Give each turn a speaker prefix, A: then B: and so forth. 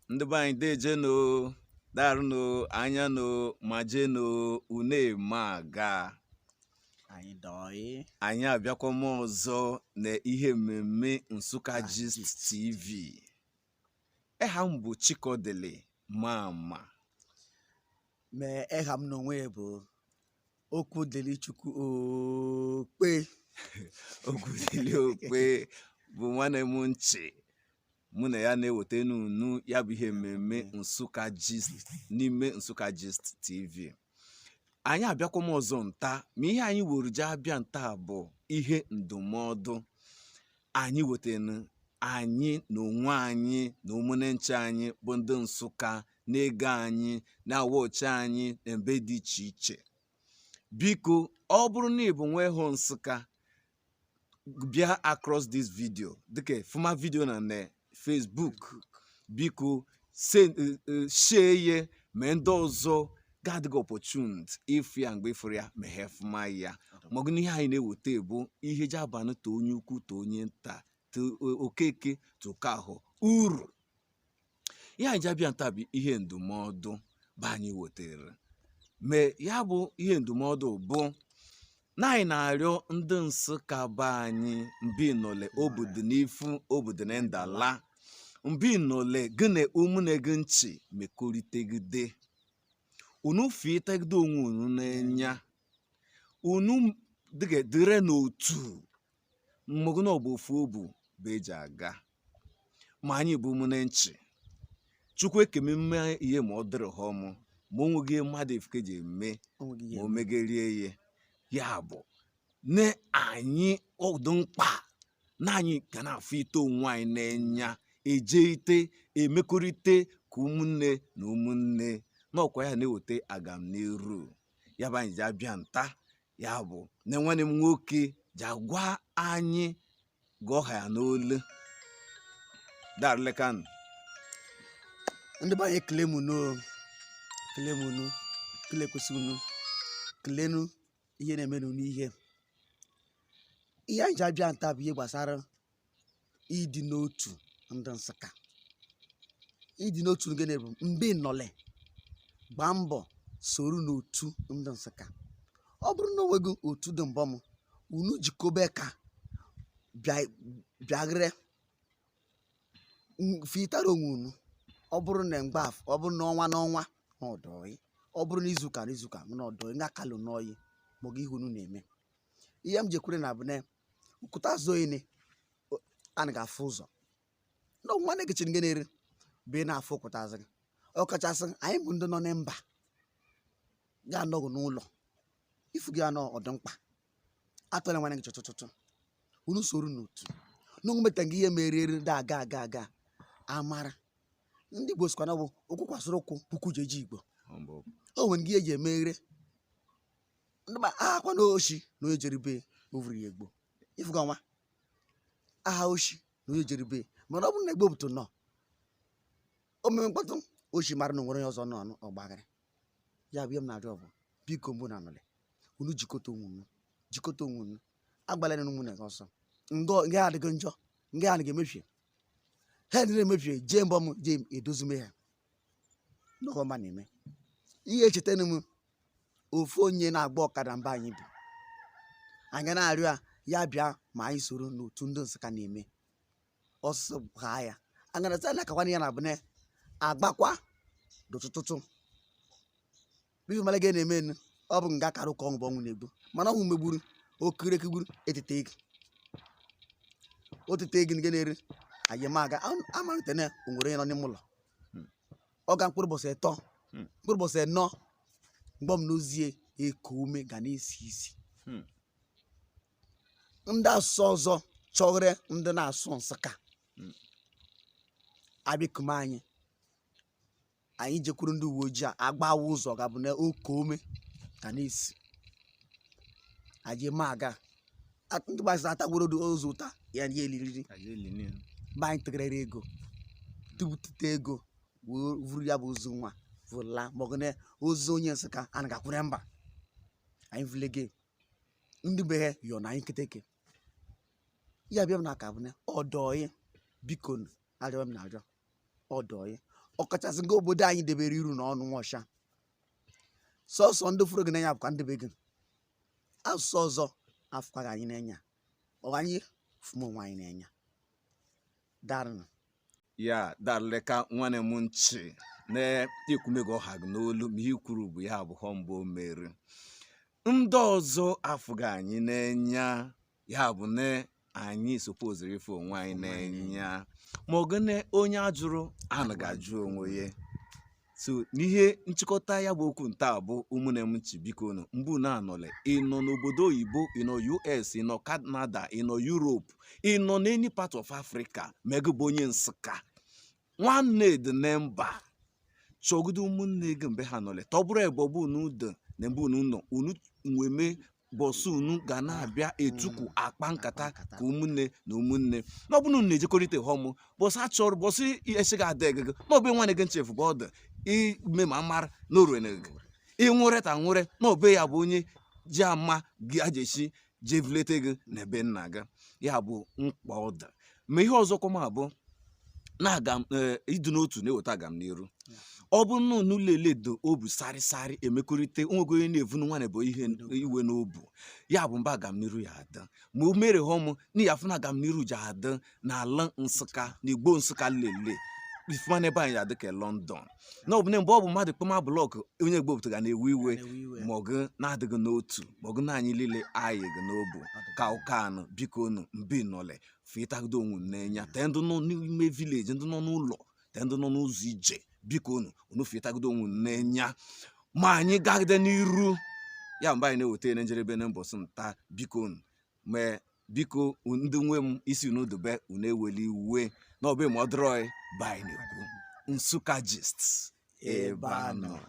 A: Ndị be anyị, dejeno, darụnụ anya nụ, majeno une maga.
B: Anyị dọị.
A: Anyị abịakwa m ọzọ na ihe mmemme Nsụka Gist TV. Eha m bụ Chikodili Mama.
B: Mee eha m n'onwe ya bụ okwu dịrị Chukwu okpe.
A: Okwudili Okpe bụ nwanne m nchi mụ na ya na-eweta n'unu ya bụ ihe mmemme Nsụka Gist n'ime Nsụka Gist TV. Anyị abịakwa m ọzọ nta, ma ihe anyị were ji abịa nta bụ ihe ndụmọdụ anyị wetara anyị na onwe anyị na ụmụnne nche anyị bụ ndị Nsụka na-ege anyị na-awọchi anyị na ebe dị iche iche. Biko, ọ bụrụ na ị bụ nwa ịhụ Nsụka bịa across this video, dịka fụma video na Facebook, biko share ye ma ndị ọzọ ga-adịghị opportunity ịfụ ya. Mgbe ịfụrụ ya, meghe fụma ya, maọbụ na ihe anyị na-eweta bụ ihe ji abanụ to onye ukwu, to onye nta, to okeke, to okahụ uru. Ihe anyị ji abịa nta bụ ihe ndụmọdụ bụ anyị wetara. Mee ya bụ ihe ndụmọdụ bụ na anyị na-arịọ ndị Nsụka be anyị mbinole obodo n'ifu obodo na ndala mbinole gị na ụmụnne gị nchi mekọrịtegide unu, fitegide onwe unu n'enya unu, dịka dịrị n'otu mmọgụ na ọ bụ ofu obu bụ eji aga. Ma anyị bụ ụmụnne nchi Chukwu ekememe ihe ma ọ dịrị ha ọmụ, ma o nweghị mmadụ efuke ji eme ma o megerie ihe ya bụ na anyị ọdụ mkpa na anyị ga na-afụ ite onwe anyị n'enya, eje ite emekọrịta ka ụmụnne na ụmụnne n'ọkwa ya na-eweta agamniru. Ya bụ anyị ji abịa nta, ya bụ na nwanne m nwoke ji agwa anyị gụọ ha ya n'olu darlekan.
B: Ndị be anyị, ekele m unu, ekele m unu, ekele kwesị unu kelenu ihe na-emenụ n'ihe. Ihe anyị ji abịa nta bụ ihe gbasara ịdị n'otu ndị Nsụka. Ịdị n'otu gịnị bụ mgbe nọle gbaa mbọ soro n'otu ndị Nsụka. Ọ bụrụ na onweghị otu dị mbọ m unu jikobe ka bịagịrị fitara onwe unu. Ọ bụrụ na mgbe ọ bụrụ n'ọnwa n'ọnwa na ọdọị, ọ bụrụ na izuụka na izuụka na ọdọị nga kalụ n'oyi maọbụ ihe unu na-eme. Ihe m jekwere na bụ na nkwụta azụ oyine a na ga-afụ ụzọ na nwanne gị chiri na-ere bụ ị na-afụ ụkwụtazị gị. Ọkachasị anyị bụ ndị nọ na mba ga-anọghị n'ụlọ ifu gị anọ ọdụ mkpa atọla nwanne gị chọchọchọchọ. Unu soro n'otu n'onwe meta gị ihe mere eri da aga aga aga amara. Ndị Igbo sikwa na ọ bụ ụkwụ kwasịrị ụkwụ puku ji eji Igbo. O nwere gị eji eme ere ndị ma akwa na oshi na onye jere be ovuru ya egbo ifuga nwa aha oshi na onye jere be. Mana ọ bụrụ na egbo bụtụ nọ o mere mkpọtụ, oshi mara na onwere onye ọzọ nọ ọnụ ọgbaghara. Ya bụ ihe m na-arịọ bụ biko, mbụ na anọlị unu jikọta onwe unu, jikọta onwe unu, agbala na ụmụnne gị ọsọ ngọ nga adịghị njọ nga a ga-emefie ha edere emefie jee mbọ m jee edozime ha n'ọma na-eme ihe. Echetara m ofu onye na-agba ọkada mba anyị bi anyị na-arịọ ya, ya bịa ma anyị soro n'otu ndị Nsụka na-eme ọsụsụ ha ya angana sị na akakwana ya na abụne agbakwa dụtụtụtụ bibi mara ga na-eme enu. Ọ bụ nga kara ụka ọnwụ bụ ọnwụ na-egbu, mana ọnwụ megburu okirikiri etete ego otete ego nke na-eri ayemaga amalite na onwere onye nọ n'ime ụlọ ọ ga mkpụrụ ụbọchị 3, mkpụrụ ụbọchị 4 mgbe m n'ozie eku ume ga na-esi isi. Ndị asụsụ ọzọ chọghere ndị na-asụ Nsụka abịakume anyị, anyị jekwuru ndị uwe ojii a agbawa ụzọ ga bụ na oke ome ga na-esi ajemaga ndị gbasara atagworo ụzọ ụta ya ya eliriri mgbe anyị tegarịrị ego tụtụta ego wee vuru ya bụ ozu nwa vụla maọbụ na ozu onye Nsụka a na-agakwure mba anyị vulege ndị be ha yọ na anyị keteke ya bịa m na aka bụ na ọdọị. Biko, arịọ m na-arịọ ọdọị. Ọkachasị nke obodo anyị debere iru na ọnụ nwọcha sọsọ ndị fụrụ gị n'anya bụkwa ndị be gị. Asụsụ ọzọ afụkwaghị anyị n'anya. Ọ anyị fụma onwe anyị n'anya. Darụnụ.
A: Ya darleka nwanne m nchi na ikwumego ọha gị n'olu, ma ihe kwuru bụ ya bụ họ mbụ o mere ndị ọzọ afụghị anyị n'enya. Ya bụ na anyị sopoziri ife onwe anyị n'enya, ma ọ gịnị onye ajụrụ anaghị ajụ onwe ya. So n'ihe nchịkọta ya bụ okwu nta bụ, ụmụnne m nchi, biko nụ, mbụ na anọle ị nọ n'obodo oyibo, ị nọ US, ị nọ Canada, ị nọ Europe, ị nọ n'any part of Africa, ma ego bụ onye Nsụka, nwanne dị na mba, chọgide ụmụnne gị mgbe ha nọle. Tọ bụrụ ebe ọ bụ unu dị na mgbe unu nọ, unu nweme bọsụ unu ga na-abịa etukwu akpa nkata ka ụmụnne na ụmụnne na ọ bụrụ unu na-ejekọrịta họmụ bọsụ achọrọ bọsụ esighị ada egege na ọbụ nwanne gị nchefu bụ ọdụ ime ma mara na oruene gị ịnwụre ta nwụre na ọbụ ya bụ onye ji ama gị ajeshi jevulete gị na ebe nna gị. Ya bụ mkpa ọdụ. Ma ihe ọzọ kwa ma bụ na aga ịdị n'otu na-eweta agamniru. Ọ bụrụ na unu lele do obu sarịsarị emekọrịta onwego onye na-evunu nwanne bụ ihe iwe n'obu ya bụ mba agamniru ya adị. Ma o mere ha ọmụ na ya afụ na agamniru ji adị n'ala Nsụka na Igbo Nsụka lele ifuma n'ebe anyị adị ka London na ọ bụ na mgbe ọ bụ mmadụ kpọma blọkụ onye Igbo pụtara na-ewe iwe, ma ọgụ na-adịghị n'otu, ma ọgụ na anyị niile anyị gị n'obu ka ụka anụ. Biko unu mbi nọle fitagido onwe n'enya tee ndị nọ n'ime village, ndị nọ n'ụlọ, tee ndị nọ n'ụzọ ije. Biko unu unu fitagido onwe n'enya ma anyị gagide n'iru ya mgbe anyị na-eweta na njedebe na mbọsị nta. Biko unu ma biko ndị nwe m isi unu dobe unu eweli iwe na ọbụ ma ọ dịrọ bụ anyị na-ekwu Nsụka Gist ebe a nọ.